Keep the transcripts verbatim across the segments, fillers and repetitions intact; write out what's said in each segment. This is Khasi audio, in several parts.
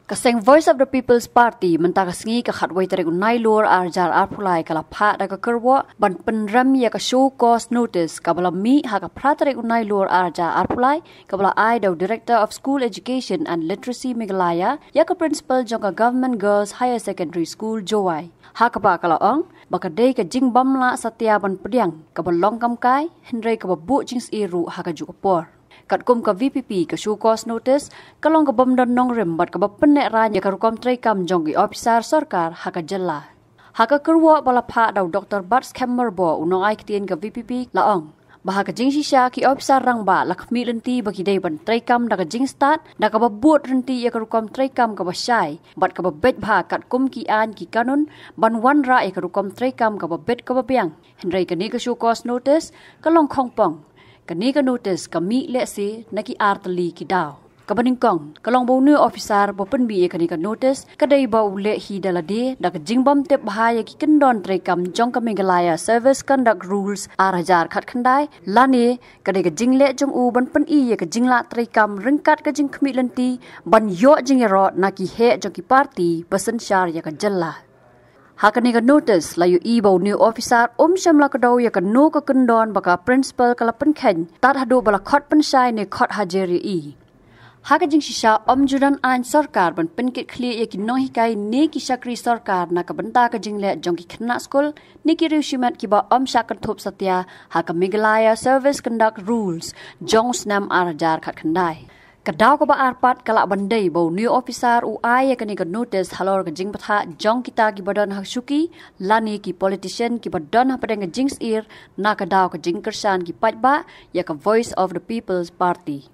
Ka seng Voice of the People's Party mynta ka sngi ka khatwei tarik u Nailur ar hajar arphew lai ka la phah da ka kyrwoh ban pynrem ïa ka show cause notice kaba la mih ha ka phra tarik u Nailur ar hajar arphew lai kaba la ai da u Director of School Education and Literacy Meghalaya ïa ka principal jong ka Government Girls Higher Secondary School Jowai. Ha kaba ka la ong ba ka dei ka jingbym lah satia ban pdiang kaba long kam kai, hynrei kaba buh jingsyier ruh ha ka juh ka por. Katkum ka V P P, ka show cause notice ka long ka bym don nongrim bad kaba pynlehraiñ ïa ka rukom treikam jong ki ophisar sorkar ha ka jylla. Ha ka kyrwoh ba la phah da u Doktor Batskhem Myrboh, u nongai ktien ka V P P, la ong ba ha ka jingshisha ki ophisar rangbah la khmih lynti ba ki dei ban treikam da ka jingstad, da kaba bud lynti ïa ka rukom treikam kaba shai bad kaba beit bha katkum ki aiñ ki kanun, ban wanrah ïa ka rukom treikam kaba beit kaba biang. Hynrei kane ka show cause notice ka long khongpong. Kane ka notice ka mih lehse na ki ar tylli ki daw. Kaba nyngkong ka long ba une u ophisar ba pynmih ïa kane ka notice ka dei ba u leh hi da lade da ka jingbym tip bha ïa ki kyndon treikam jong ka Meghalaya Service Conduct Rules ar hajar khatkhyndai, lane ka dei ka jingleh jong u ban pyni ïa ka jinglah treikam ryngkat ka jingkhmih lynti ban ïoh jingïaroh na ki heh jong ki party ba synshar ïa ka jylla. Ha kane ka notice la ïohi ba une u ophisar um shym la kdew ïa kano ka kyndon ba ka principal ka la pynkheiñ tad haduh ba la khot pynshai ne khot hajar ïa i. Ha ka jingshisha ym ju don aiñ sorkar ban pynkitkhlieh ïa ki nonghikai ne ki shakri sorkar na ka bynta ka jingleh jong ki khynnah skul ne ki riewshimet kiba ym shah kynthup satia ha ka Meghalaya Service Conduct Rules jong u snem ar hajar khatkhyndai. Ka daw kaba ar pat ka lah ban dei ba une u ophisar u ai ïa kane ka notice halor ka jingbthah jong kita kiba don ha shuki, lane ki politician kiba don hapdeng ka jingsyier na ka daw ka jingkyrshan ki paidbah ïa ka Voice of the People's Party.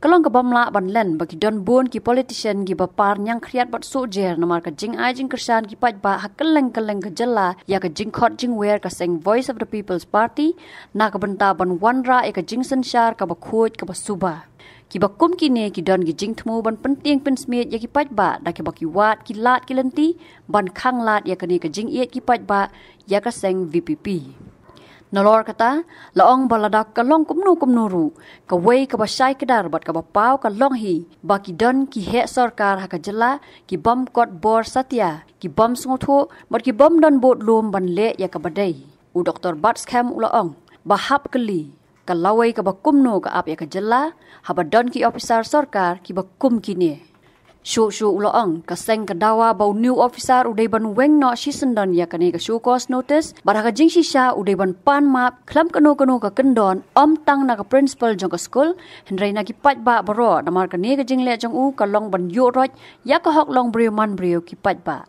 Ka long ka bym lah ban len ba ki don bun ki politician kiba par ñiangkhriat bad suhjer namar ka jingai jingkyrshan ki paidbah ha kylleng kylleng ka jylla ïa ka jingkhot jingwer ka seng Voice of the People's Party na ka bynta ban wanrah ïa ka jingsynshar kaba khuid kaba suba. Kiba kum kine ki don ki jingthmu ban pyntieng pynsmiej ïa ki paidbah da kiba ki wad ki lad ki lynti ban khanglad ïa kane ka jingïeit ki paidbah ïa ka seng V P P. Nalor kata, la ong ba lada ka long kumno kumno ruh, kawei kaba shai kdar bad kaba paw ka long hi ba ki don ki heh sorkar ha ka jylla ki bym kot bor satia, ki bym sngewthuh bad ki bym don budlum ban leh ïa kaba dei. U Doktor Batskhem u la ong ba hap kylli ka lawei kaba kumno ka ap ïa ka jylla haba don ki ophisar sorkar kiba kum kine. Shuh shuh u la ong ka seng ka dawa ba une u ophisar u dei ban weng noh shisyndon ïa kane ka show cause notice bad ha ka jingshisha u dei ban pan map khlem kano kano ka kyndon, ym tang na ka principal jong ka skul hynrei na ki paidbah baroh, namar kane ka jingleh jong u ka long ban ïuh roit ïa ka hok long briew man briew ki paidbah.